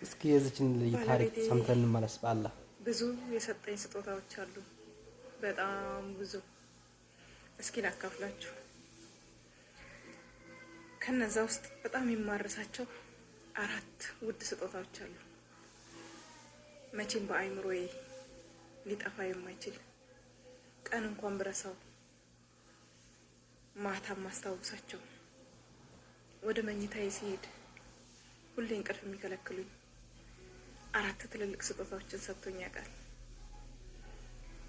እስኪ የዚችን ልጅ ታሪክ ባለቤቴ ሰምተን እንመለስ። በአላህ ብዙ የሰጠኝ ስጦታዎች አሉ፣ በጣም ብዙ። እስኪ ላካፍላችሁ። ከነዛ ውስጥ በጣም የማረሳቸው አራት ውድ ስጦታዎች አሉ። መቼም በአይምሮዬ ሊጠፋ የማይችል፣ ቀን እንኳን ብረሳው ማታ ማስታውሳቸው፣ ወደ መኝታዬ ሲሄድ ሁሌ እንቅልፍ የሚከለክሉኝ አራት ትልልቅ ስጦታዎችን ሰጥቶኝ ያውቃል።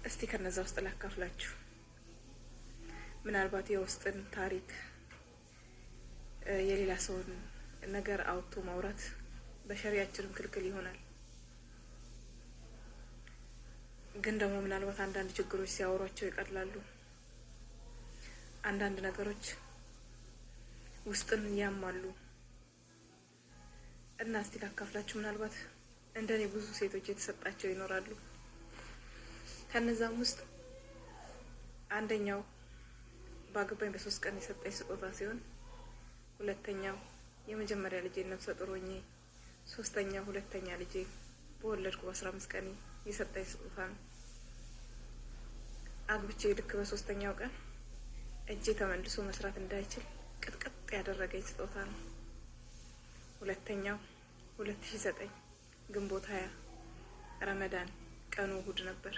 እስቲ ከነዛ ውስጥ ላካፍላችሁ። ምናልባት የውስጥን ታሪክ፣ የሌላ ሰውን ነገር አውጥቶ ማውራት በሸሪያችንም ክልክል ይሆናል። ግን ደግሞ ምናልባት አንዳንድ ችግሮች ሲያወሯቸው ይቀላሉ። አንዳንድ ነገሮች ውስጥን ያማሉ እና እስቲ ላካፍላችሁ። ምናልባት እንደኔ ብዙ ሴቶች የተሰጣቸው ይኖራሉ። ከነዛም ውስጥ አንደኛው ባገባኝ በ3 ቀን የሰጠኝ ስጦታ ሲሆን፣ ሁለተኛው የመጀመሪያ ልጄ ነፍሰ ጡር ሆኜ፣ ሶስተኛው ሁለተኛ ልጄ በወለድኩ በ15 ቀን የሰጠኝ ስጦታ ነው። አግብቼ ልክ በሶስተኛው ቀን እጄ ተመልሶ መስራት እንዳይችል ቅጥቅጥ ያደረገኝ ስጦታ ነው። ሁለተኛው 2009 ግንቦት 20 ረመዳን፣ ቀኑ እሁድ ነበር።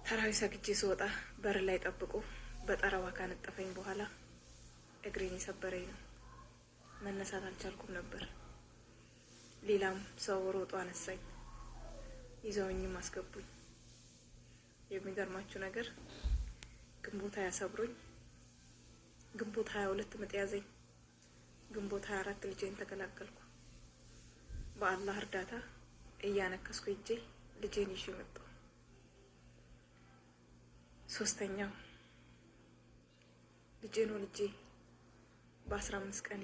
ተራዊ ሰግጄ ስወጣ በር ላይ ጠብቆ በጠረባ ካነጠፈኝ በኋላ እግሬን የሰበረኝ ነው። መነሳት አልቻልኩም ነበር። ሌላም ሰው ሮጦ አነሳኝ፣ ይዘውኝም አስገቡኝ። የሚገርማችሁ ነገር ግንቦት 20 ሰብሮኝ ግንቦት 22 ምጥ ያዘኝ። ግንቦት 24 ልጄን ተገላገልኩ። በአላህ እርዳታ እያነከስኩ እጄ ልጄን ይዤ መጣሁ። ሶስተኛው ልጄን ወልጄ በ15 ቀኔ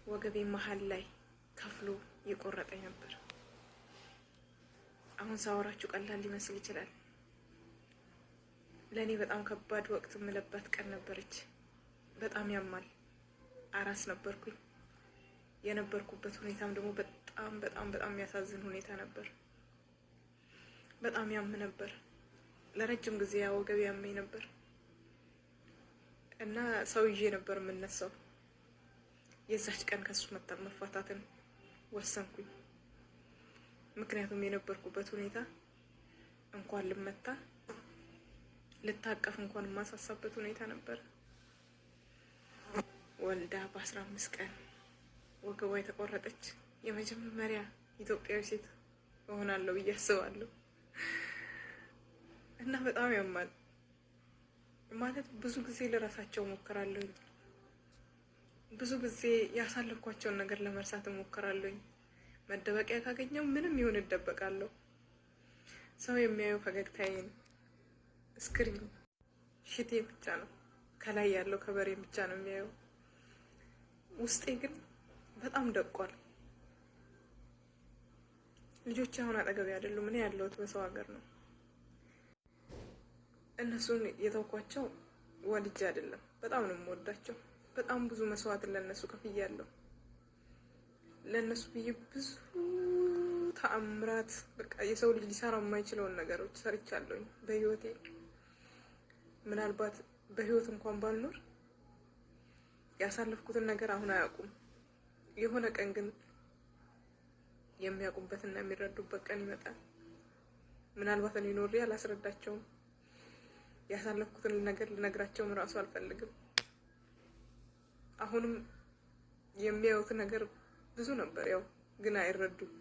ወገቤ መሀል ላይ ከፍሎ የቆረጠኝ ነበር። አሁን ሳወራችሁ ቀላል ሊመስል ይችላል። ለእኔ በጣም ከባድ ወቅት የምለባት ቀን ነበረች። በጣም ያማል። አራስ ነበርኩኝ። የነበርኩበት ሁኔታም ደግሞ በጣም በጣም በጣም የሚያሳዝን ሁኔታ ነበር። በጣም ያም ነበር። ለረጅም ጊዜ ያ ወገብ ያመኝ ነበር እና ሰው ይዤ ነበር የምነሳው። የዛች ቀን ከሱ መፋታትን ወሰንኩኝ። ምክንያቱም የነበርኩበት ሁኔታ እንኳን ልመታ ልታቀፍ እንኳን የማሳሳበት ሁኔታ ነበር። ወልዳ በ15 ቀን ወገቧ የተቆረጠች የመጀመሪያ ኢትዮጵያዊ ሴት እሆናለሁ ብዬ አስባለሁ። እና በጣም ያማል። ማለት ብዙ ጊዜ ልረሳቸው እሞክራለሁኝ። ብዙ ጊዜ ያሳለፍኳቸውን ነገር ለመርሳት እሞክራለሁኝ። መደበቂያ ካገኘው ምንም ይሁን እደበቃለሁ። ሰው የሚያየው ፈገግታዬን፣ screen ሽቴ ብቻ ነው። ከላይ ያለው ከበሬን ብቻ ነው የሚያየው። ውስጤ ግን በጣም ደቋል። ልጆች አሁን አጠገቤ አይደሉም። እኔ ያለሁት በሰው ሀገር ነው። እነሱን የተውኳቸው ወልጄ አይደለም። በጣም ነው የምወዳቸው። በጣም ብዙ መስዋዕትን ለእነሱ ከፍያለሁ። ለእነሱ ብዬ ብዙ ተአምራት፣ በቃ የሰው ልጅ ሊሰራ የማይችለውን ነገሮች ሰርቻለሁኝ በህይወቴ። ምናልባት በህይወት እንኳን ባልኖር ያሳለፍኩትን ነገር አሁን አያውቁም። የሆነ ቀን ግን የሚያውቁበትና የሚረዱበት ቀን ይመጣል። ምናልባት እኔ ኖሬ አላስረዳቸውም። ያሳለፍኩትን ነገር ልነግራቸውም እራሱ አልፈልግም። አሁንም የሚያዩት ነገር ብዙ ነበር፣ ያው ግን አይረዱም።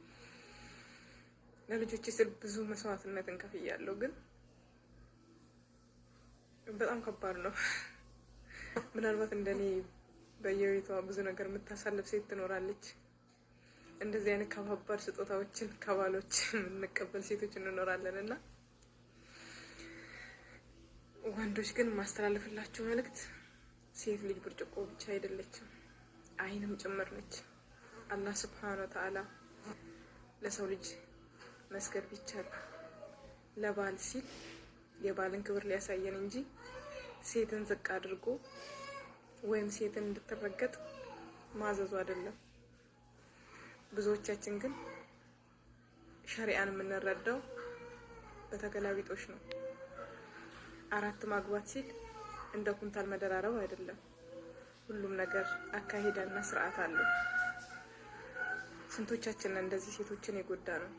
ለልጆቼ ስል ብዙ መስዋዕትነትን ከፍያለሁ፣ ግን በጣም ከባድ ነው። ምናልባት እንደኔ በየቤቷ ብዙ ነገር የምታሳልፍ ሴት ትኖራለች። እንደዚህ አይነት ከባባድ ስጦታዎችን ከባሎች የምንቀበል ሴቶች እንኖራለን እና ወንዶች ግን ማስተላለፍላችሁ መልእክት ሴት ልጅ ብርጭቆ ብቻ አይደለችም፣ አይንም ጭምር ነች። አላህ ስብሐነ ወተዓላ ለሰው ልጅ መስገድ ቢቻል ለባል ሲል የባልን ክብር ሊያሳየን እንጂ ሴትን ዝቅ አድርጎ ወይም ሴትን እንድትረገጥ ማዘዙ አይደለም። ብዙዎቻችን ግን ሸሪዓን የምንረዳው በተገላቢጦሽ ነው። 4 ማግባት ሲል እንደ ኩንታል መደራረብ አይደለም። ሁሉም ነገር አካሄዳና ስርዓት አለው። ስንቶቻችንን እንደዚህ ሴቶችን የጎዳ ነው።